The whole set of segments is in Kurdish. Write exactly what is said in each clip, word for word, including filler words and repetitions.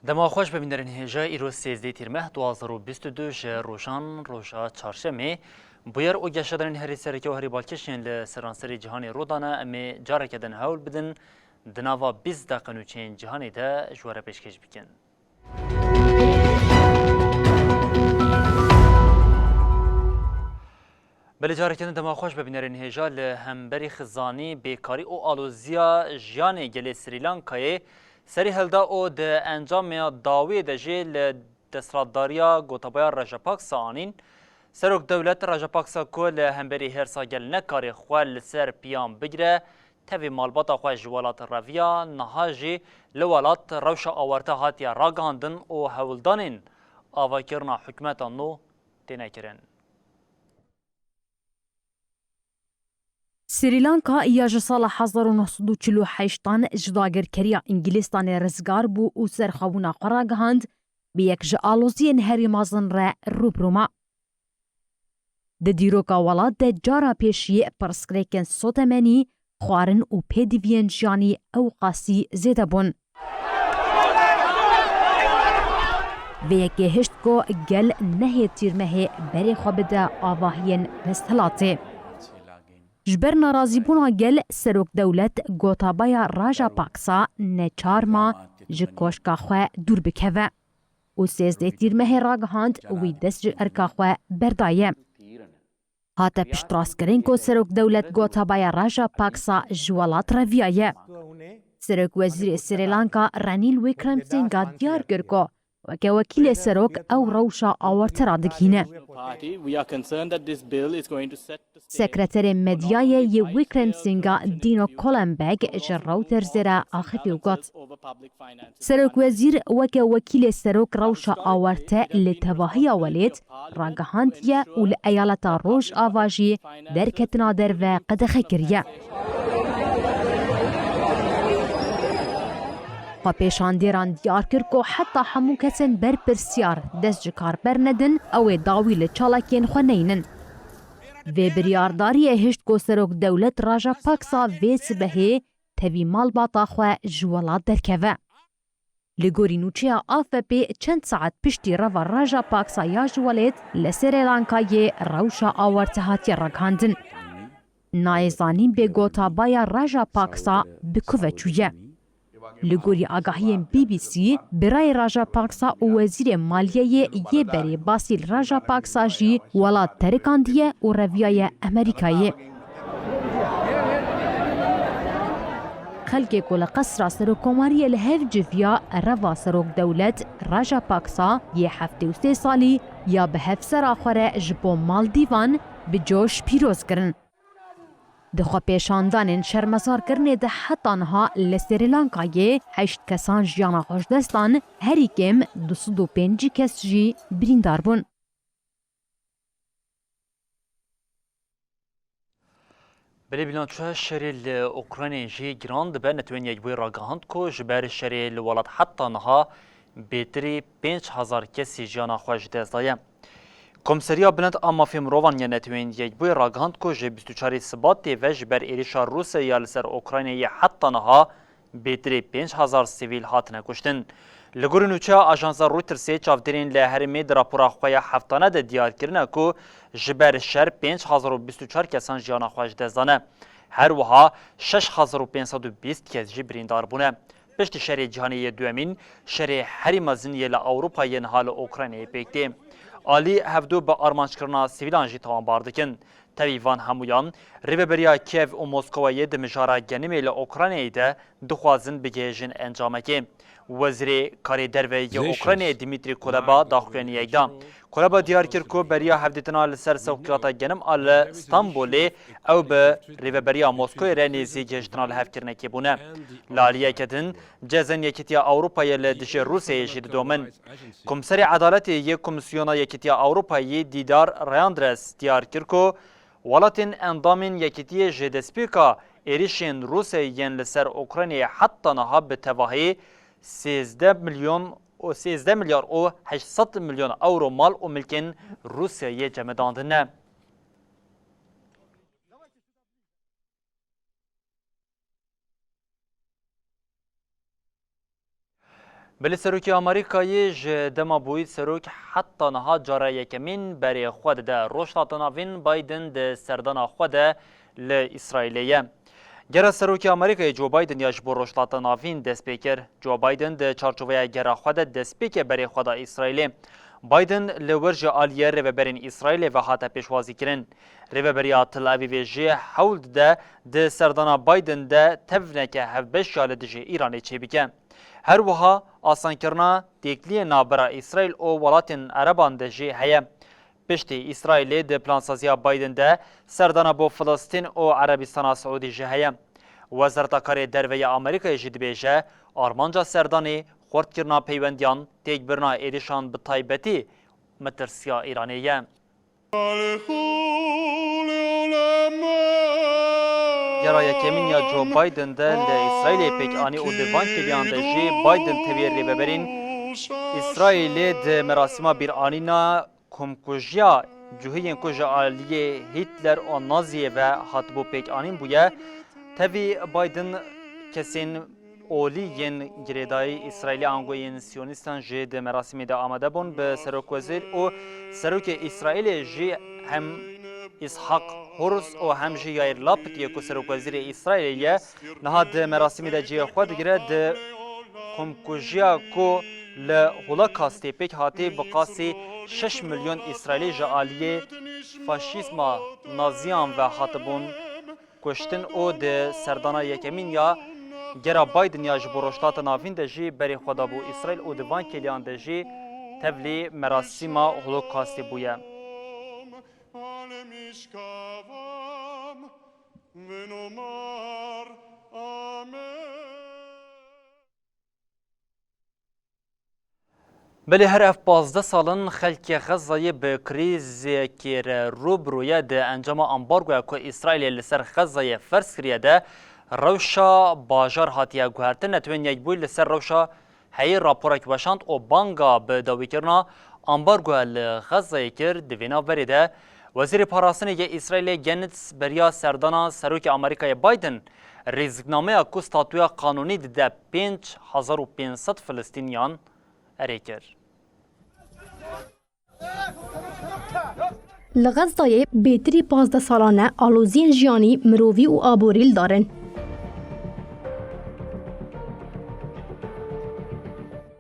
Dema xweş be bînerên hêja, îro sêzdeh tîrmeh du hazar û bîst û du ji rojan roja çarşemê. Bûyer û geşedanên herî sereke û herî balkêş yên li seranserê cîhanê rû dane, em ê careke din hewl bidin di nava bîst deqe nûçeyên cîhanê de ji we re pêşkêş bikin. Belê, careke din dema xweş be bînerên hêja. Li hemberî xizanî, bêkarî û aloziya jiyanê gelê Srî Lankayê serî hilda û di encamê dawiyê de jî li desthilatdariya Gotabaya Rajapaksa anîn. Serok dewlet Rajapaksa ku li hemberî hêrsa gel nekarî xwe li ser piyan bigire, tevî malbata xwe ji welat reviya, niha jî li welat rewşa awarte hatiye ragihandin û hewldanên avakirina hikûmeta nû têne kirin. Srî Lanka ya ji sala hezar û neh sed û çil û heştan ji dagirkeriya Îngilîstanê rizgar bû û serxwebûna xwe ragihand, bi yek ji aloziyên herî mezin re rû bi rû ma. Di dîroka welat de cara pêşî pirsgirêkên sotemenî, xwarin û pêdiviyên jiyanî ew qasî zêde bûn. Vê yekê hişt ku gel nehê tîrmehê berê xwe bide avahiyên desthilatê. Ji ber narazîbûna gel, serok dewlet Gotabaya Rajapaksa neçar ma ji koşka xwe dûr bikeve û sêzdeh tîrmehê ragihand wî dest ji erka xwe berdaye. Hate piştrastkirin ku serok dewlet Gotabaya Rajapaksa ji welat reviyaye. Serok wezîrê Srî Lanka Ranîl Wickremesinghe diyar kir ku weke wekîlê serok ew rewşa awarte radigihîne. Sekreterê medyayê yê Wickremesinghe Dino Collenbeg ji Reutersê re axifî û got, Serokwezîr weke wekîlê serok rewşa awarte li tevahiya welêt ragihandiye û li eyaleta Rojava jî derketina derve qedexe kiriye. Xwepêşandêran diyar kir ku heta hemû kesên berpirsyar dest ji kar bernedin, ew ê dawî li çalakiyên xwe neynin. Vê biryardariyê hişt ku serok dewlet Rajapaksa vê sibehê tevî malbata xwe ji welat derkeve. Li gorî nûçeya A F P'ê çend saet piştî reva Rajapaksa ya ji welêt li Srî Lankayê rewşa awarte hatiye ragihandin. Nayê zanîn bê Gotabaya Rajapaksa bi ku ve çûye. Li gorî agahiyên B B C, birayê Rajapaksa û wezîrê maliyeyê yê berê Basil Rajapaksa jî welat terikandiye û reviyaye Amerîkayê. Xelkê ku li qesra serokkomariyê li hev civiya reva serokdewlet Rajapaksa yê heftê û sê salî ya bi hevsera xwe re ji bo Maldîvan bi coş pîroz kirin. Di xwepêşandanên şermezarkirinê de heta niha li Srî Lankayê heşt kesan jiyana xwe ji dest dan, herî kêm du sed û pêncî kes jî birîndar bûn. Belê bîlan çû şerê li Ukraynayê jî giran dibe. Netewên Yekbûyî ragihand ku ji ber şerê li welat heta niha bêtirî pênc hezar kesî jiyana xwe ji dest daye. Komîseriya Bilind a Mafê Mirovan ya Netewên Yekbûyî ragihand ku ji bîst û çarê Sibatê ve ji ber êrişa Rûsyayê ya li ser Ukraynayê heta niha bêtirê pênc hezar sivîl hatine kuştin. Li gorî nûçeya ajansa Reutersê, çavdêrên li herêmê di rapora xwe ya heftane de diyar kirine ku ji ber şer pênc hezar û bîst û çar kesan jiyana xwe ji dest dane. Her wiha şeş hezar û pênc sed û bîst kes jî birîndar bûne. Piştî şerê cîhanê yê duyemîn, şerê herî mezin yê li Ewropayê niha li Ukraynayê pêk tê. Alî hevdu bi armanckirina sivîlan jî tawanbar dikin. Tevî van hemûyan, Rêveberiya Kiev û Moskowayê di mijara genimê li Ukraynayê de dixwazin bigihêjin encamekê. Wezîrê Karê Derve yê Ukraynayê Dmîtrî Kuleba daxuyaniyek da. Kuleba diyar kir ku beriya hevdîtina li ser sewqiyata genim a li Stenbolê ew bi rêveberiya Moskowê re nêzî gihiştina lihevkirinekê bûne. Li aliyeke din, cezên Yekîtiya Ewropayê li dijî Rûsyayê jî didomin. Komserê Edaletê yê Komîsyona Yekîtiya Ewropayê Dîdar Reynders diyar kir ku welatên endamên Yekîtiyê ji destpêka êrişên Rûsyayê yên li ser Ukraynayê heta niha bi tevahî sêzdeh milyon û sêzdeh milyar û heşt sed milyon ewro mal û milkên Rûsyayê cemidandine. Belê Serokê Amerîkayê ji dema bûyî serok heta niha cara yekemîn berê xwe dide. Rojhilata Navîn Biden di serdana xwe de li Îsraîlê ye. Gera Serokê Amerîkayê Joe Biden ya ji bo Rojhilata Navîn dest pê kir. Joe Biden di çarçoveya gera xwe de destpêkê berê xwe da Îsraîlê. Biden li wir ji aliyê rêveberên Îsraîlê ve hate pêşwazîkirin. Rêveberiya Tel Avîvê jî hewl dide di serdana Biden de tevneke hevbeşiya li dijî Îranê çêbike. Her wiha asankirina têkiliyên navbera Îsraîl û welatên Ereban de jî heye. Piştî Îsraîlê di plansaziya Biden de serdana bo Filistîn û Erebistana Siûdî jî heye. Wezareta Karê Derve ya Amerîkayê jî dibêje, armanca serdanê xurtkirina peywendiyan, têkbirina êrişan bi taybetî metirsiya Îranê ye. Gera yekemîn ya Joe Biden de li Îsraîlê pêk anî û di van kiliyan de jî Biden tevî rêveberên Îsraîlê di merasîma bîranîna komkujiya cihûyên ku ji aliyê Hitler û Naziyê ve hatibû pêkanîn bûye. Tevî Biden kesên olî yên girêdayî Îsraîlî ango yên Siyonîstan jî di merasîmê de amade bûn. Bi serokwezîr û serokê Îsraîlê jî hem Îshak Herz û hem jî Yair Lapid yê ku serokwezîrê Îsraîlê ye, niha di merasîmê de cihê xwe digire. Di komkujiya ku li Holokostê pêk hatî, bi qasî şeş milyon Îsraîlî ji aliyê faşîzma Naziyan ve hatibûn kuştin û di serdana yekemîn ya gera Biden ya ji bo Rojhilata Navîn de jî berê xwe dabû Îsraîl û di van kêliyan de jî tevlî merasîma Holokostê bûye. Belê her ev pazdeh sal in xelkê Xezayê bi krîzekê re rû bi rû ye. Di encama ambargoya ku Îsraîlê li ser Xezayê ferz kiriye de rewşa bajar hatiye guhertin. Netewên Yekbûyî li ser rewşa heyî raporek weşand û banga bi dawîkirina ambargoya li Xezayê kir. Di vê navberê de Wezîrê Parastinê yê Îsraîlê Gantz beriya serdana Serokê Amerîkayê Biden rêziknameya ku statuya qanûnî dide pênc hezar û pênc sed Filistîniyan erê kir. Li Xezayê bêtirî pazdeh salan e aloziyên jiyanî, mirovî û aborî li dar in.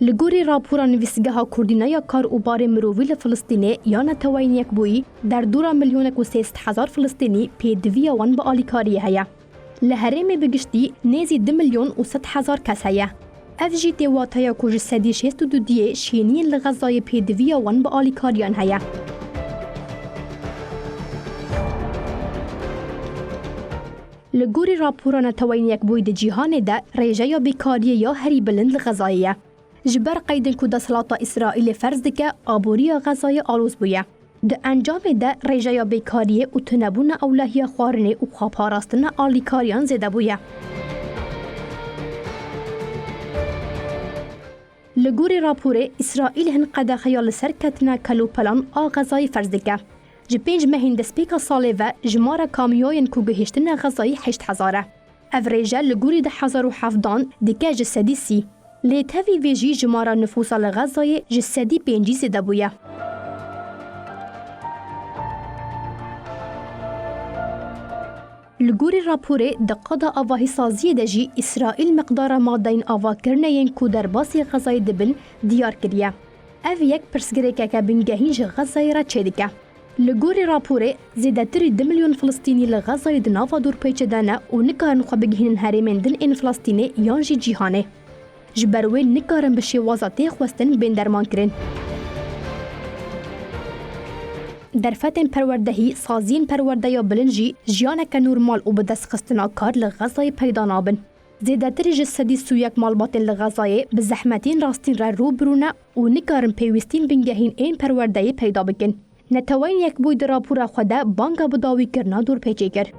Li gorî rapora Nivîsgeha Kurdîne ya Kar û Barê Mirovî li Filistînê ya Neteweyên Yekbûyî, derdora milyonek û sê sed hezar Filistînî pêdiviya wan bi alîkariyê heye. Li herêmê bi giştî nêzî du milyon û sed hezar kes heye. Ev jî tê wateya ku ji sedî şêst û du diyê şêniyên li Xezayê pêdiviya wan bi alîkariyan heye. Li gorî rapora Neteweyên Yekbûyî di cîhanê de rêjeya bêkariyê ya herî bilind li Xezayê ye. Ji ber qeydên ku desthilata Îsraîlê ferz dike, aboriya Xezayê aloz bûye. Di encamê de rêjeya bêkariyê û tunebûna ewlehiya xwarinê û xweparastina alîkariyan zêde bûye. Li gorî raporê, Îsraîl hin qedexeya li ser ketina kelopelan a Xezayê ferz dike. Ji pênc mehên destpêka salê ve jimara kamyoyên ku gihîştine Xezayê heşt hezar e. Ev rêje li gorî du hezar û hevdan dike ji sedî sî. Lê tevî vê jî jimara nifûsa li Xezayê ji sedî pêncî zêde bûye. Li gorî raporê, di qada avahîsaziyê de jî Îsraîl miqdara madeyên avakirinê yên ku derbasî Xezayê dibin diyar kiriye. Ev yek pirsgirêkeke bingehîn ji Xezayê re çêdike. Li gorî raporê, zêdetirî du milyon Filistînî li Xezayê di nava dorpêçê de ne û nikarin xwe bigihînin herêmên din ên Filistînê yan jî cîhanê. Ji ber wê nikarin bi şêwaza tê xwestin bên dermankirin. Derfetên perwerdehî, saziyên perwerdeya bilind jî jiyaneke normal û bi destxistina kar li Xezayê peyda nabin. Zêdetirî ji sedî sî û yek malbatên li Xezayê bi zehmetiyên rastîn re rû bi rû ne û nikarin pêwîstiyên bingehîn ên perwerdeyê peyda bikin. Neteweyên Yekbûyî di rapora xwe de banga bi dawîkirina dorpêçê kir.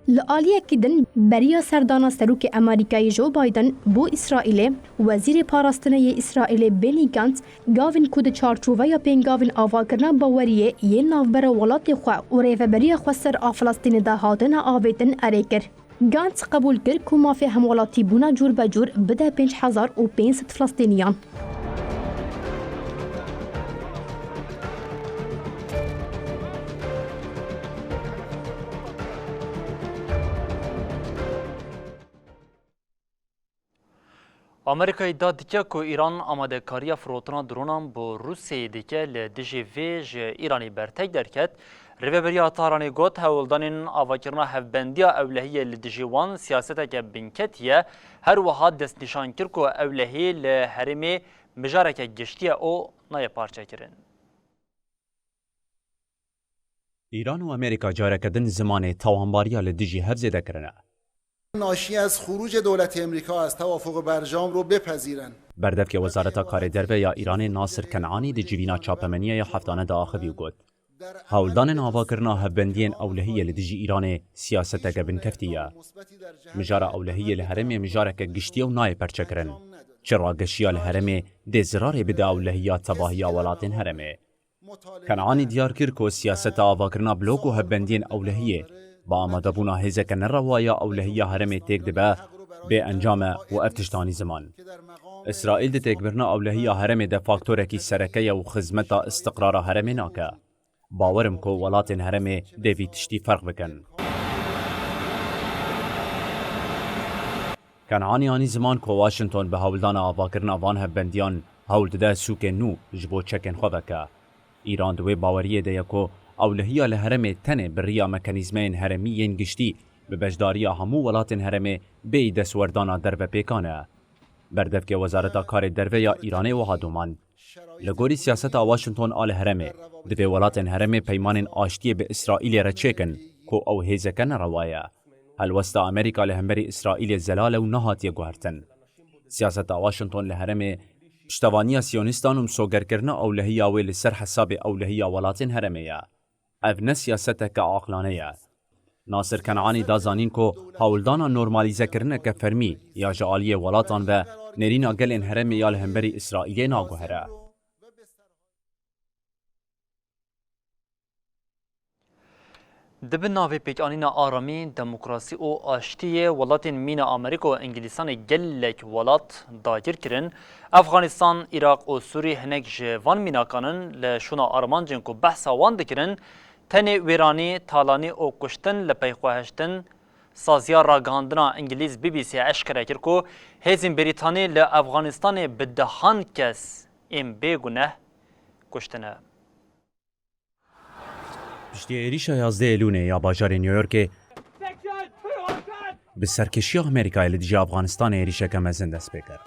Li aliyekî din, beriya serdana Serokê Amerîkayê Joe Biden bo Îsraîlê, Wezîrê Parastinê yê Îsraîlê Benny Gantz gavên ku di çarçoveya pêngavên avakirina baweriyê yên navbera welatê xwe û rêveberiya xweser a Filistînê de hatine avêtin erê kir. Gantz qebûl kir ku mafê hemwelatîbûna cûr be cûr bide pênc hezar û pênc sed Filistîniyan. Amerîkayê da dike ku Îran amadekariya firotina dronan bo Rûsyayê dike, li dijî vê ji Îranê bertek derket. Rêveberiya Tehranê got, hewldanên avakirina hevbendiya ewlehiyê li dijî wan siyaseteke binketî ye. Her wiha destnîşan kir ku ewlehî li herêmê mijareke giştî ye û nayê parçekirin. Îran û Amerîka careke din zimanê tawanbariya li dijî hev zêde kirine. ناشی از خروج دولت امریکا از توافق برجام رو بپذیرن. Berdevkê Wezareta Karê Derve ya Îranê Nasir Kenanî di civîna çapemeniyê ya heftane de axivî û got, hewldanên avakirina hevbendiyên ewlehiyê li dijî Îranê siyaseteke binkeftî ye. Mijara ewlehiyê li herêmê mijareke giştî ye û nayê perçekirin. Çi rageşiya li herêmê dê zirarê bide ewlehiya tevahiya welatên herêmê. Kenanî diyar kir ku siyaseta avakirina blok û hevbendiyên ewlehiyê bi amadebûna hêzeke nerewa ya ewlehiya herêmê têk dibe, bê encam e û ev tişt anî ziman. Îsraîl di têkbirina ewlehiya herêmê de faktorekî sereke ye û xizmeta istiqrara herêmê nake. Bawer im ku welatên herêmê dê vî tiştî ferq bikin. Kenanî anî ziman ku Washington bi hewldana avakirina van hevbendiyan hewl dide sûkên nû ji bo çekên xwe veke. Îran di wê baweriyê de ye ku ewlehiya li herêmê tenê bi riya mekanîzmayên herêmî yên giştî bi beşdariya hemû welatên herêmê bêyî destwerdana derve pêkan e. Berdevkê Wezareta Karê Derve ya Îranê wiha domand, li gorî siyaseta Washington a li herêmê, divê welatên herêmê peymanên aştiyê bi Îsraîlê re çêkin ku ew hêzeke nerewa ye. Helwesta Amerîka li hemberî Îsraîlê zelal e û nehatiye guhertin. Siyaseta Washington li herêmê piştevaniya Siyonîstan û misogerkirina ewlehiya wê li ser hesabê ewlehiya welatên herêmê ye. Ev ne siyaseteke aqilane ye. Nasir Kenanî da zanîn ku hewldana normalîzekirineke fermî ya ji aliyê welatan ve nêrîna gelên herêmê ya li hemberî Îsraîlê naguhere. Di bin navê pêkanîna aramî, demokrasî û aştiyê welatên mîna Amerîka û Îngilîstanê gelek welat dagir kirin. Efxanistan, Iraq û Sûrî hinek ji van mînakan in. Li şûna armancên ku behsa wan dikirin, tenê wêranî, talanî û kuştin li pey xwe hiştin. Saziya ragihandina Îngilîz B B C eşkere kir ku hêzên Brîtanî li Efxanistanê bi dehan kes ên bêguneh kuştine. Piştî êrîşa yazdeh Elûnê ya bajarê New Yorkê, bi serkêşiya Amerîkayê li dijî Afganistanê êrîşeke mezin dest pê kir.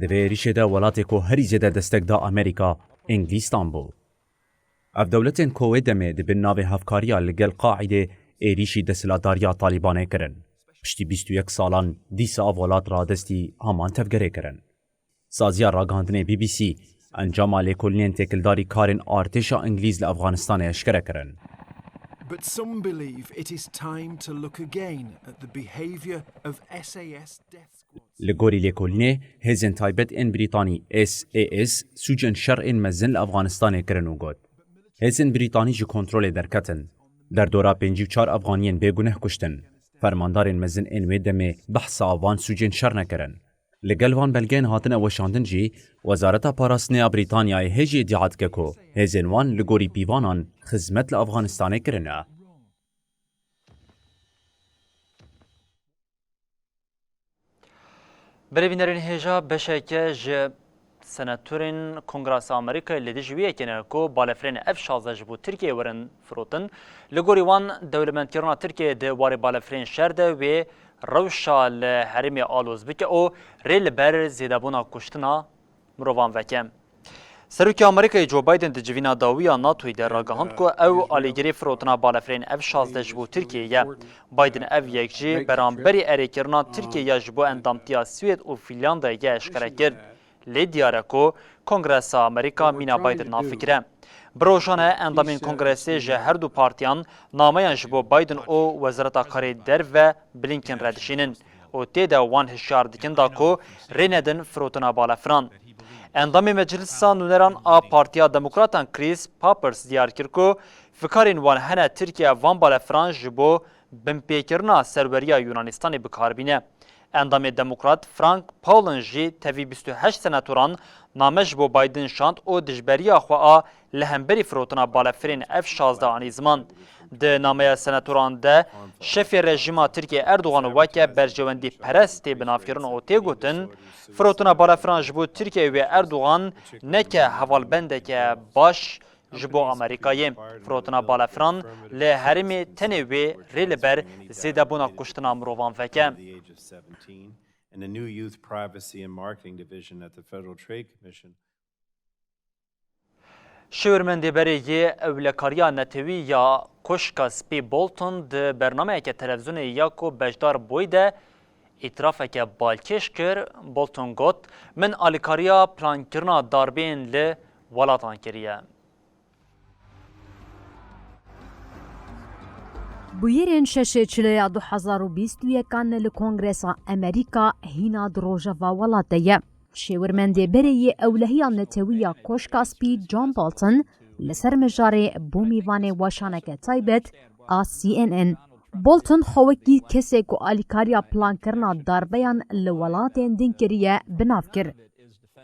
Di vê êrîşê de welatê ku herî zêde destek da Amerîka, Îngilîstan bû. Ev dewletên ku wê demê di bin navê hevkariya li gel Qaîdê êrîşî desthilatdariya Talîbanê kirin. Piştî bîst û yek salan dîsa ev welat radestî heman tevgerê kirin. Saziya ragihandinê B B C encama lêkolînên têkildarî karên artêşa Îngilîz li Efxanistanê eşkere kirin. But some believe it is time to look again at the behaviour of S A S death squads. Li gorî lêkolînê, hêzên taybet ên Brîtanî, S A S, sûcên şer ên mezin li Efxanistanê kirin û got, hêzên Brîtanî ji kontrolê derketin. Derdora pêncî û çar Efxaniyên bêguneh kuştin. Fermandarên mezin ên wê demê behsa van sûcên şer nekirin. Li gel van belgeyên hatine weşandin jî, Wezareta Parastinê ya Brîtanyayê hê jî îdia dike ku hêzên wan li gorî pîvanan xizmet li Afganistanê kirine. Berêvînerên hêja, beşeke ji senatorên Kongresa Amerîkayê li dijî wê yekê ne ku balefirên F şazdeh ji bo Tirkiyeyê werin firotin. Li gorî wan, dewlemendkirina Tirkiyeyê di warê balefirên şer de wê rewşa li herêmê aloz bike û rê li ber zêdebûna kuştina mirovan veke. Serokê Amerîkayê Joe Biden di civîna dawî ya NATOyê de ragihand ku ew alîgirê firotina balefirên F şazdeh ji bo Tirkiyeyê ye. Biden ev yek jî beramberî erêkirina Tirkiyeyê ya ji bo endamtiya Swêd û Fînlandayê eşkere kir. Lê diyar e ku Kongresa Amerîka mîna Biden nafikire. Bi rojane endamên Kongresê ji her du partiyan nameyan ji bo Biden û Wezareta Karê Derve Blinken re dişînin û tê de wan hişyar dikin da ku rê nedin firotina balefiran. Endamê Meclisa Nûneran a Partiya Demokratan Chris Papers diyar kir ku fikarên wan hene Tirkiye van balefiran ji bo binpêkirina serweriya Yunanistanê bi kar bîne. Endamê Demokrat Frank Paul'in jî tevî bîst û heşt senatoran name ji bo Biden şand û dijberiya xwe a li hemberî firotina balefirên F şazdeh anî ziman. Di nameya senatoran de şefê rejîma Tirkiyê Erdogan weke berjewendîperest tê binavkirin û tê gotin, firotina balefiran ji bo Tirkiyeyê wê Erdogan neke hevalbendeke baş ji bo Amerîkayê. Firotina balefiran li herêmê tenê wê rê li ber zêdebûna kuştina mirovan veke. And the new Youth Privacy and Marketing Division at the Federal Trade Commission. Şêwirmendê berê yê ewlekariya netewî ya Koşka Spî Bolton di bernameyeke televîzyonê ya ku beşdar bûyî de îtirafeke balkêş kir. Bolton got, Min alîkariya plankirina darbeyên li welatan kiriye. Bûyerên şeşê çileya du hezar û bîst û yekan li Kongresa Amerîka hîna di rojeva welat de ye. Şêwirmendê berê yê ewlehiya netewî ya Koşka Spî John Bolton li ser mijarê bû mîvanê weşaneke taybet a C N N. Bolton xwe wekî kesê ku alîkariya plankirina darbeyan li welatên din kiriye bi nav kir.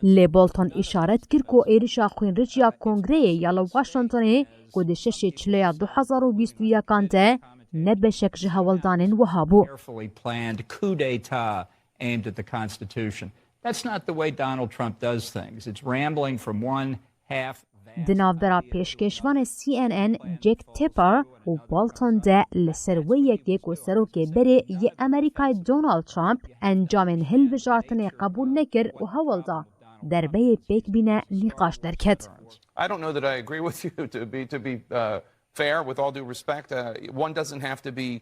Lê Bolton îşaret kir ku êrişa xwînriciya Kongreyê ya li Washingtonê ku di şeşê çileya du hezar û bîst û yekan de ne beşek ji hewldanên wiha bû. Carefully planned coup d'etat aimed at the Constitution. That's not the way Donald Trump does things. It's rambling from one half Di navbera pêşkêşvanê C N N Jake Tapper û Bolton de li ser wê yekê ku serokê berê yê Amerîkayê Donald Trump encamên hilbijartinê qebûl nekir û hewl da derbeyê pêk bîne nîqaş derket. I don't know that I agree with you, to be, to be, uh, fair, with all due respect. Uh, one doesn't have to be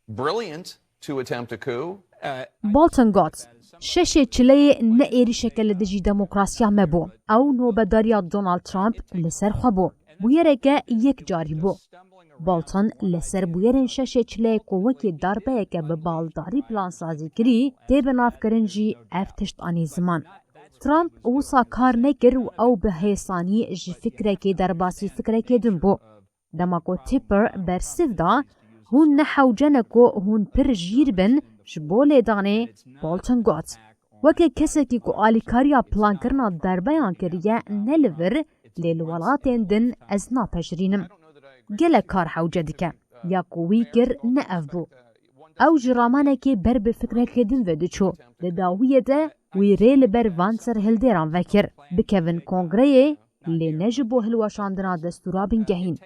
brilliant to attempt a coup. Uh, Bolton got, Şeşê çileyê ne êrişeke li dijî demokrasiya me bû. Ew nobedariya Donald Trump li ser xwe bû. Bûyereke yekcarî bû. Bolton li ser bûyerên şeşê çileyê ku wekî darbeyeke bi baldarî plansazî kirî, tê binavkirin jî ev tişt anî ziman. Trump wisa kar nekir û ew bi hêsanî ji fikrekê derbasî fikrekê din bû. Dema ku Tapper bersiv da, hûn ne hewce ne ku hûn pir jîr bin ji bo lêdanê, Bolton got. Weke kesekî ku alîkariya plankirina derbeyan kiriye ne li vir, lê li welatên din ez napejirînim. Gelek kar hewce dike. Ya ku wî kir ne ev bû. Ew ji ramanekê ber bi fikrekê din ve diçû. Di dawiyê de wî rê li ber van serhildêran vekir. Bikevin kongreyê, lê ne ji bo hilweşandina destûra bingehîn.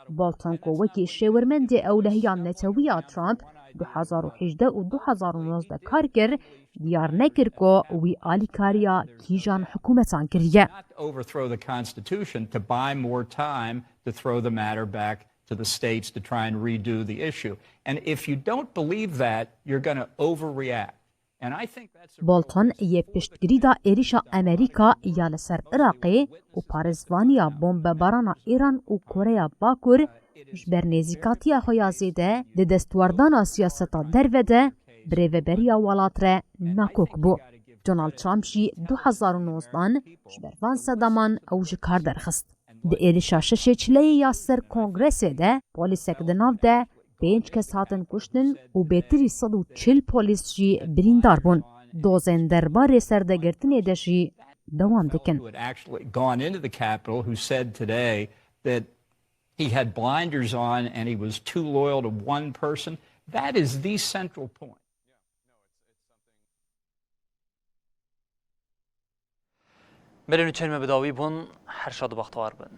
Bolton ku wekî şêwirmendê ewlehiya netewî ya Trump du hezar û hejdeh û du hezar û nozdeh kar kir, diyar nekir ku wî alîkariya kîjan hikûmetan kiriye. Not to overthrow the Constitution, to buy more time to throw the matter back to the states to try and redo the issue. And if you don't believe that, you're gonna overreact. And I think that's a Bolton yê piştgirî da êrişa Amerîka ya li ser Iraqê û parêzvaniya bombebarana Îran û Koreya Bakur ji ber nêzîkatiya xwe ya zêde di destwerdana siyaseta derve de birêveberiya welat re nakok bû. Donald Trump jî du hezar û nozdeh ji ber van sedaman ew ji kar derxist. Di êrişa şeşê çileyê ya ser Kongresê de polîsek di nav de pênc kes hatin kuştin û bêtirî sed û çil polîs jî birîndar bûn. Dozên derbarê serdegirtinê de jî dewam dikin. Who had actually gone into the Capitol, who said today that he had blinders on and he was too loyal to one person. That is the central point. Belê nûçeyên me bi dawî bûn, her şad û bextewar bin.